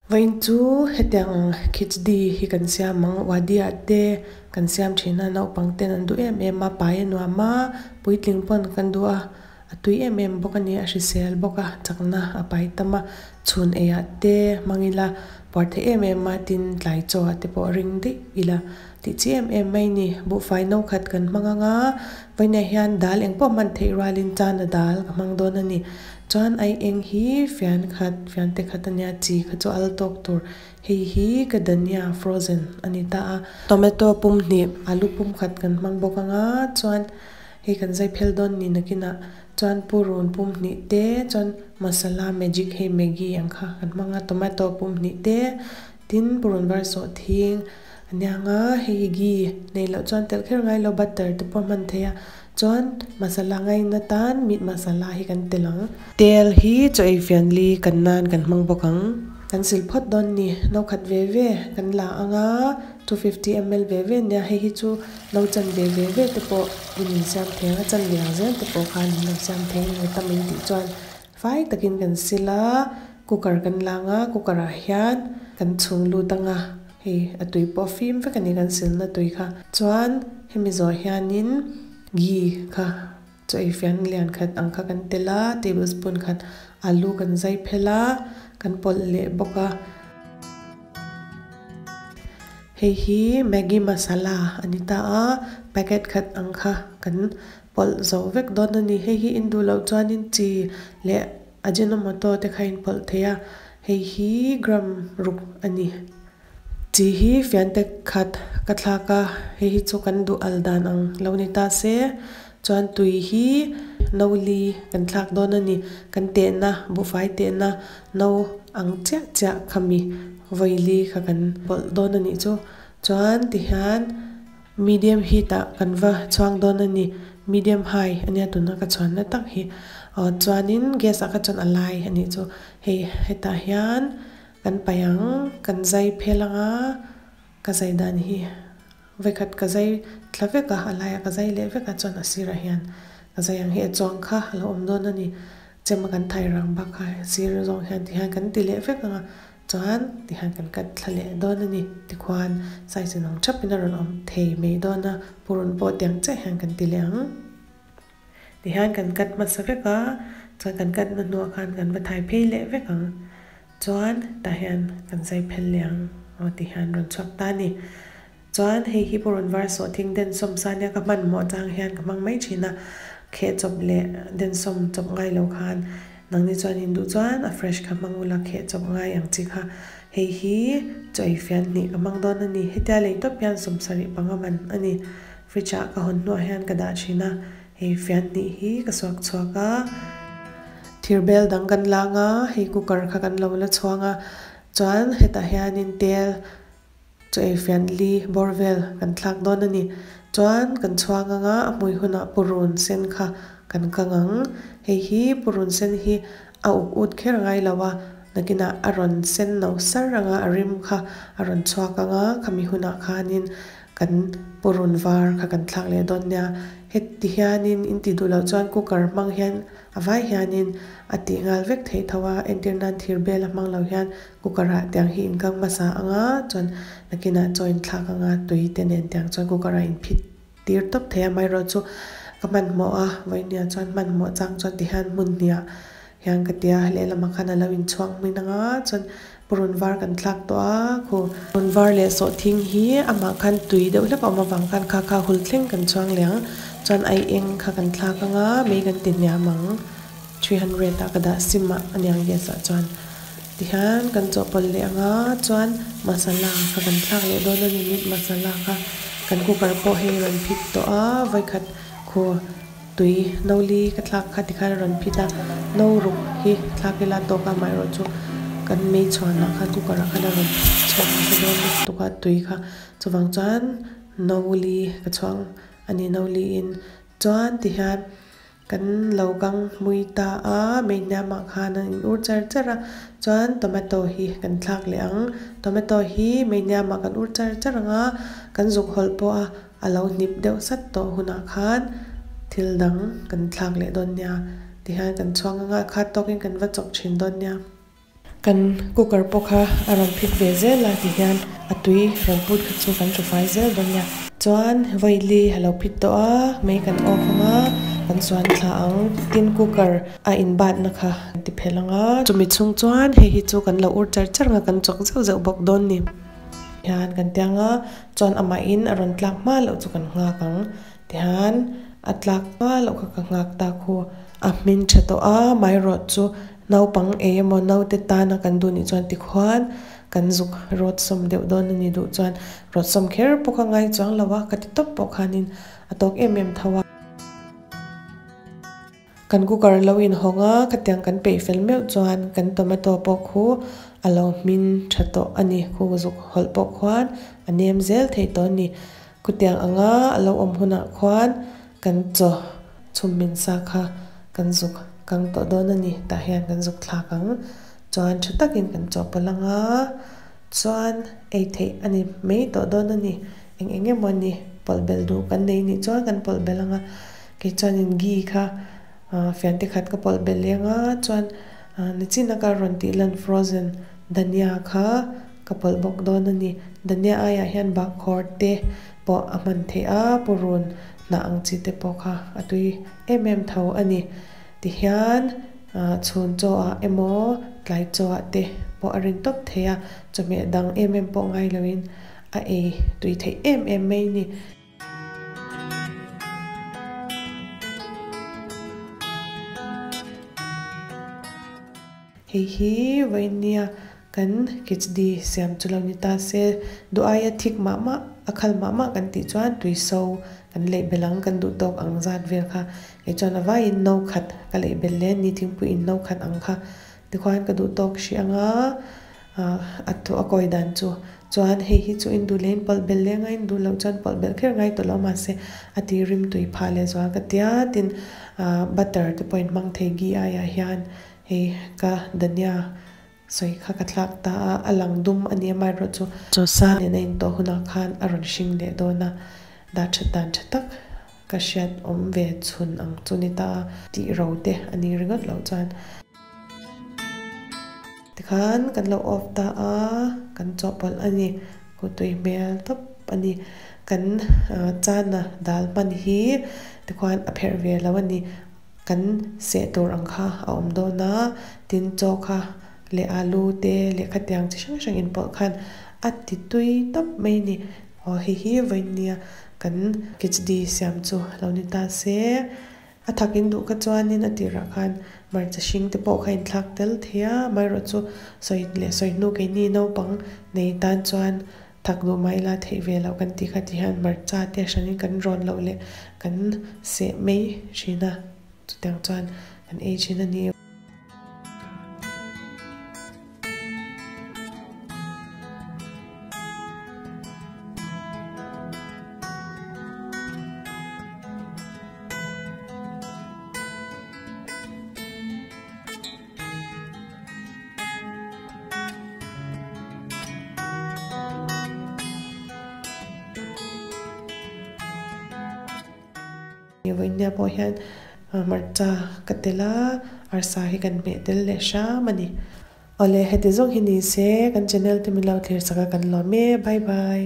Vawiin chu hetiang ang khichdi hi kan siam ang wadi-ah te kan siam thin a naupang ten an duh em em a pai a nuam a puitling pawn kan duh a a tui em em bawk a ni a hrisel bawk a chakna a pai tam a chhun eiah te hmang ila puar theih em em a tin tlai chaw ah te pawh ring daih ila tih chi em em mai a ni buhfai no khat kan hmang ang a vawiinah hian dal engpawh hman theih rualin chana dal ka hmang dawn a ni. Chuan ai eng hi fian khat fian te khat ania chi kha chu al tawk tur hei hi ka dania frozen a ni ta a. Tomato pum hnih alu pum khat kan hmang bawk anga chuan hei kan zai phel dawn ni nakinah chuan purun pum hnih te chuan masala magic hei maggi ang kha kan hmang a tomato pum hnih te tin purun var sawh thing ania anga hei hi ghee neih loh chuan telh kher ngai lo butter te pawh a hman theih a. Chuan masala ngaina tan meat masala hi kan tel ang. Tel hi chaw ei fian li kan nan kan hmang bawk ang. Kan sil phawt dawn ni. No khat ve ve kan la ang a, 250 ml ve ve nia hei hi chu no chan ve ve ve te pawh in insiam thei ang a, chan ve ang zel te pawh khan in lo siam thei ang e tam in tih chuan fai takin kan sil a, cooker kan la ang a, cooker ah hian kan chhung lut ang a. Hei a tui pawh fim vek a ni kan silna tui kha. Chuan hemi zawh hianin ghee kha chaw ei fian lian khat ang kha kan tel a, table spoon khat alu kan zai phel a, kan pawlh leh bawk a. Hei hi maggi masala a ni ta a, packet khat ang kha kan pawlh zo vek dawn a ni. Hei hi in duh loh chuanin chi leh Ajinomoto te kha in pawlh thei a, hei hi gram ruk a ni. Chi hi fiante khat ka thlak a, hei hi chu kan duh al dan ang lo ni ta se. Chuan tui hi no li kan thlak dawn a ni. Kan tehna, buhfai tehna no ang chiah chiah khami vawi li kha kan pawlh dawn a nih chu. Chuan tihian. Medium heat ah kan va chhuang dawn a ni. Medium high a nia tuna ka chhuanna tak hi. Aw chuanin gas ah kha chuan a lai a nih chu. Hei hetah hian kan paih ang, kan zai phel ang a, ka zai dan hi vekhat ka zai thla vek a, a laiah ka zai leh vek a chuan a sirah hian ka zai ang hi a chuang kha a lo awm dawn a ni. Chema kan thai rang bak kha sir zawng hian tihian kan ti leh vek ang a. Chuan tihian kan cut thla leh dawn a ni. Tikhuan size in ang thapin a rawn awm thei mai dawn a, purun pawh tiang chiah hian kan ti leh ang. Tihian kan cut hmasa vek a, chuan kan cut na hnuah khan kan va thai phei leh vek ang. Chuan tah hian kan zai phel leh ang aw tihian rawn chhuak ta a ni. Chuan hei hi purun var sawh thing densawm sa nia ka hmanhmawh chang hian ka hmang mai thin a, kheh chawp leh densawm chawp ngai lo khan nangni chuan in duh chuan a fresh kha hmang ula kheh chawp ngai ang chi kha. Hei hi chaw ei fian hnih ka hmang dawn a ni. Hetia lei tawp hian 70 panga man a ni. Fridge ah ka hawn hnuah hian ka dah thin a, hei fian hnih hi ka suak chhuak a. Thir bel dang kan lang a, hei cooker kha kan lo la chhuang a, chuan hetah hianin tel Chaw ei fian li bawr vel kan thlak dawn a ni. Chuan kan chhuang anga a hmui hunah purun sen kha kan kang ang. Hei hi purun sen hi a uk ut kher ngai lo a, nakinah a rawn sen no sar anga a rim kha a rawn chhuak anga khami hunah khanin kan purun var kha kan thlak leh dawn nia. Heti hianin in ti duh loh chuan cooker hmang hian a vai hianin a tih nghal vek theih tho a, entir nan thir bel a hmang lo hian Cooker ah tiang hi in kang hmasa ang a, chuan nakinah chaw in thlak ang a, tui te nen tiang chuan cooker ah in phit tir tawp thei a, amaherawh chu ka hmanhmawh a, vawinia chuan hmanhmawh chang chuan tihian hmun hniah hian ka ti a, lehlamah khan a lo inchhuak hmin ang a, chuan purun var kan thlak tawh a, khu purun var leh sawhthing hi amah khan tui deuh hlek a awm avang khan kha kha hul thleng kan chhuang leh ang, chuan ai eng kha kan thlak ang a, mei kan ti hniam ang. 300 ah ka dah sim ah aniang gas ah chuan tihian kan chawhpawlh leh ang a chuan masala kha kan thlak leh dawn a ni meat masala kha kan cooker pawh hei rawn phit tawh a vawikhat khu tui no li ka thlak kha tikhan a rawn phit a no ruk hi thlak ila tawk a amaherawhchu kan mei chhuan ah khan cooker ah khan a rawn chhuak nasa dawn lutuk a tui kha chuvang chuan no li ka chhuang a ni no li in chuan tihian. Kan lo kang hmui ta a, mei hniamah khan an in ur char char a, chuan tomato hi kan thlak leh ang. Tomato hi mei hniamah kan ur char char ang a, kan zuk hawlh pawh a, a lo hnip deuh sat tawh hunah khan Thil dang kan thlak leh dawn nia. Tihian kan chhuang anga a khat tawkin kan va chawk thin dawn nia. Kan cooker pawh kha a rawn phit ve zel a tihian a tui rawn put kha chu kan hru fai zel dawn nia. Chuan vawili a lo phit tawh a, mei kan off anga kan suan thla ang. Tin cooker a inbatna kha kan ti phelh anga. Chumi chhung chuan hei hi chu kan lo ur char char anga kan chawk zeuh zeuh bawk dawn ni. Hian kan ti anga chuan amahin a rawn tlak hma loh chu kan nghak ang. Tihian a tlak hma loh kha ka nghak ta khu. A hmin tha tawh a, mairawt chu naupang ei emaw naute tana kan duh nih chuan tikhuan kan zuk rawt sawm deuh dawn a ni duh chuan rawt sawm kher pawh kha ngai chuang lo a, ka ti tawp pawh khanin a tawk em em tho a. Kan cooker lo inhawng a, khatiang kan peih fel meuh chuan kan tomato pawh khu a lo hmin tha tawh a ni. Khu zuk hawlh pawh khuan a nem zel theih tawh a ni. Khutiang anga a lo awm hunah khuan kan chaw chhum min sa kha kan zuk kang tawh dawn a ni. Tah hian kan zuk thlak ang. Chuan tha takin kan chawhpawlh anga chuan ei theih a ni mai tawh dawn a ni. Eng eng emaw ni pawlh belh duh kan nei nih chuan kan pawlh belh anga kei chuanin ghee kha fiante khat ka pawlh belh leng a chuan nichin a ka rawn tih lan frozen dhania kha ka pawlh bawk dawn a ni. Dhania aiah hian bahkhawr te pawh a hman theih a purun hnah ang chi te pawh kha a tui em em tho a ni. Tihian chhun chaw ah emaw tlai chaw ah te pawh a rin tawp thei a chawhmeh dang em em pawh ngai loin a ei tui theih em em mai ni. Hei hi vawinia kan khichdi siam chu lo ni ta se, duh aia thik mah mah, a khal mah mah kan tih chuan tui so kan leih belh ang, kan duh tawk ang zat vel kha. Kei chuan a vaiin no khat ka leih belh leh ni thingpui in no khat ang kha tikhuan ka duh tawk hrih ang a. A thu a kawi dan chu chuan hei hi chu in duh leh in pawlh belh leh anga in duh loh chuan pawlh belh kher ngai tawh lo mahse a ti rim tui phah leh zual ka tia tin butter te pawh in hmang thei ghee aiah hian hei ka dhania sawi kha ka thlak ta a a lang dum a ni amaherawh chu chaw sa nen a in tawh hunah khan a rawn hring leh dawn a dah that dan tha tak ka hriat awm ve chhun ang chu ni ta a tih ro te a ni ringawt loh chuan. Tikhan kan lo off ta a, kan chawhpawlh a ni. Kutui hmel tawp a ni. Kan chana dal hman hi tikhuan a pherh ve lo a ni. Kan seh tur ang kha a awm dawn a, tin chaw kha leh alu te leh khatiang chi hrang hrang inpawlh khan a ti tui tawp mai a ni. Aw hei hi vawinia kan khichdi siam chu lo ni ta se. A thak in duh kha chuanin a tirah khan hmarcha hring te pawh kha inthlak tel thei a, amaherawh chu sawi leh sawi hnu keini naupang nei tan chuan thak duh mah ila theih ve loh kan tih kha ti hian hmarcha te hranin kan rawn loh leh kan seh mai thin a, chutiang chuan kan ei thin a ni. Vawinia pawh hian hmarcha ka tel a, arsa hi kan hmeh tel leh hram a ni. Awle heti zawng hi ni se kan channel te min lo thlir sak a kan lawm e bye bye.